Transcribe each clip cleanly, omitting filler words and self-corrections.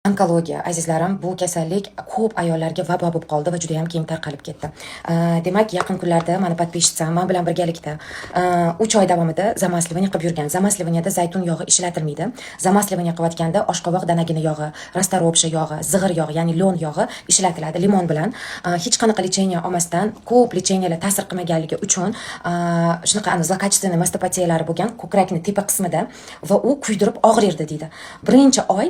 Onkologiya, azizlarim, bu kasallik ko'p ayollarga vabo bo'lib qoldi va juda ham keng tarqalib ketdi. Demak, yaqin kunlarda mani подписчица m man bilan birgalikda 3 oy davomida замасливание qilib yurgan. Замасливание da zaytun yog'i ishlatilmaydi. Замасливание qilayotganda oshqovoq danagini yog'i, расторопша yog'i, zig'ir yog'i, ya'ni лён yog'i ishlatiladi limon bilan. Hech qanaqa лечение olmasdan, ko'p лечения lar ta'sir qilmaganligi uchun shunaqa злокачественный mastopatiyalari bo'lgan ko'krakni tepa qismida va u kuydirib og'rirdi deydi. Birinchi oy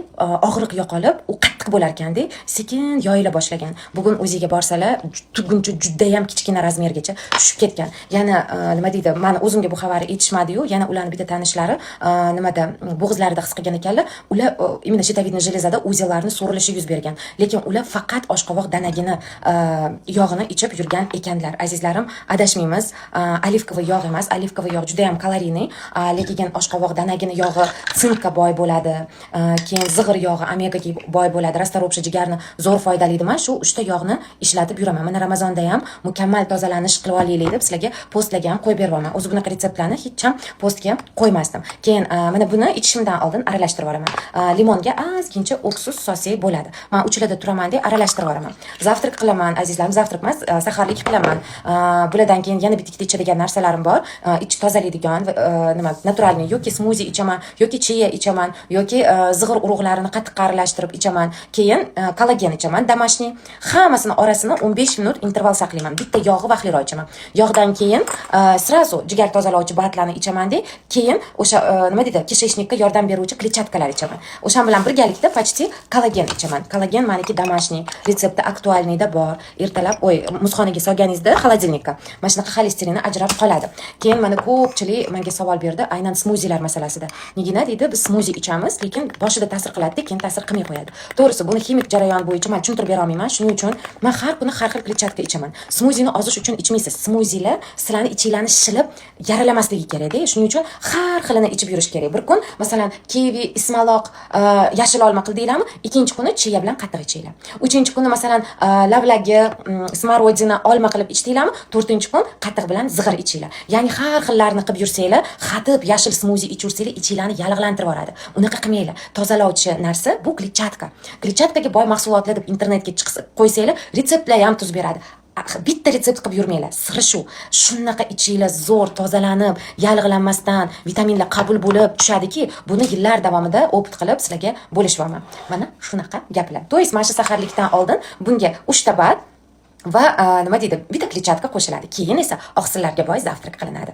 og'riq yo'qolib, u qattiq bo'larkanda, sekin yoyila boshlagan. Bugun o'ziga borsalar, tuguncha, judayam kichkina размер gacha tushib ketgan. Yana nima deydi, mani o'zimga bu xabarni aytishmadiyu, yana ularni bitta tanishlari nimada, bo'g'izlarida his qilgan ekanlar. Ular именно щитовидный железа da узел larni so'rilishi yuz bergan, lekin ular faqat oshqovoq danagini yog'ini ichib yurgan ekanlar. Azizlarim, adashmaymiz, оливковый yog' emas, оливковый yog' judayam калорийный, lekin oshqovoq danagini yog'i sinkka boy bo'ladi, keyin zig'ir yog'i omegaga boy bo'ladi, расторопша jigarni zo'r foydali. Man shu uchta yog'ni ishlatib yuraman. Mana Ramazonda ham mukammal tozalanish qilib olaylik deb sizlarga postlarga ham qo'yib beryapman. O'zi bunaqa retseptlarni hech ham postga qo'ymasdim. Keyin mana buni ichishimdan oldin aralashtirib yuboraman. Limonga ozgincha уксус solsak bo'ladi. Man 3larda turaman deb aralashtirib yuboraman. Завтрак qilaman, azizlarim, завтрак emas, saharlik qilaman. Bulardan keyin yana bitta ikkita ichadigan narsalarim bor, ich tozalaydigan nima, натуральный, yoki smuzi ichaman, yoki chiya ichaman, yoki zig'ir urug'larini qattiqqa aralashtirib ichaman. Keyin kollagen ichaman домашний. Hammasini orasini 15 minut interval saqlayman. Bitta yog'i vaqtliroq ichaman. Yog'dan keyin сразу jigar tozalovchi БАД larni ichamanda, keyin o'sha nima deydi, кишечник ka yordam beruvchi kletchatkalar ichaman. O'shan bilan birgalikda почти kollagen ichaman. Kollagen maniki домашний retsepti, актуальный da bor. Ertalab oy muzxonaga solganingizda, холодильник ka, mana shunaqa xolesterinni ajrab qoladi. Keyin mana ko'pchilik menga savol berdi aynan smuzilar masalasida. "Nigina, — deydi, — biz smuzi ichamiz, lekin boshida ta'sir qiladi, keyin ta'sir qilmay qo'yadi". To'g'risi, buni ximik jarayon bo'yicha man tushuntirib bera olmayman. Shuning uchun man har kuni har xil kletchatka ichaman. Smuzini ozish uchun ichmaysiz. Smuzilar sizlarni ichinglarni shilib yaralamasligi kerakda. Shuning uchun har xilini ichib yurish kerak. Bir kun, masalan, kivi, ismaloq, yashil olma qildinglarmi, ikkinchi kuni chiya bilan qatiq ichinglar. Uchinchi kuni, masalan, lavlagi, смородина, olma qilib ichdinglarmi, to'rtinchi kun qatiq bilan zig'ir ichinglar. Ya'ni har xillarini qilib yursanglar, xatib yashil smuzi ichaversanglar, ichinglarni yallig'lantirib yuboradi. Unaqa qilmanglar. Tozalovchi narsa bu kletchatka. Kletchatkaga boy mahsulotlar deb internetga chiqsa qo'ysanglar, retseptlar ham tuzib beradi. Bitta retsept qilib yurmanglar. Siri shu. Shunaqa ichinglar zo'r tozalanib, yallig'lanmasdan vitaminlar qabul bo'lib tushadiki, buni yillar davomida опыт qilib sizlarga bo'lishyapman. Mana shunaqa gaplar. То есть mana shu saharlikdan oldin bunga uchta БАД va nima deydi, bitta kletchatka qo'shiladi. Keyin esa oqsillarga boy завтрак qilinadi.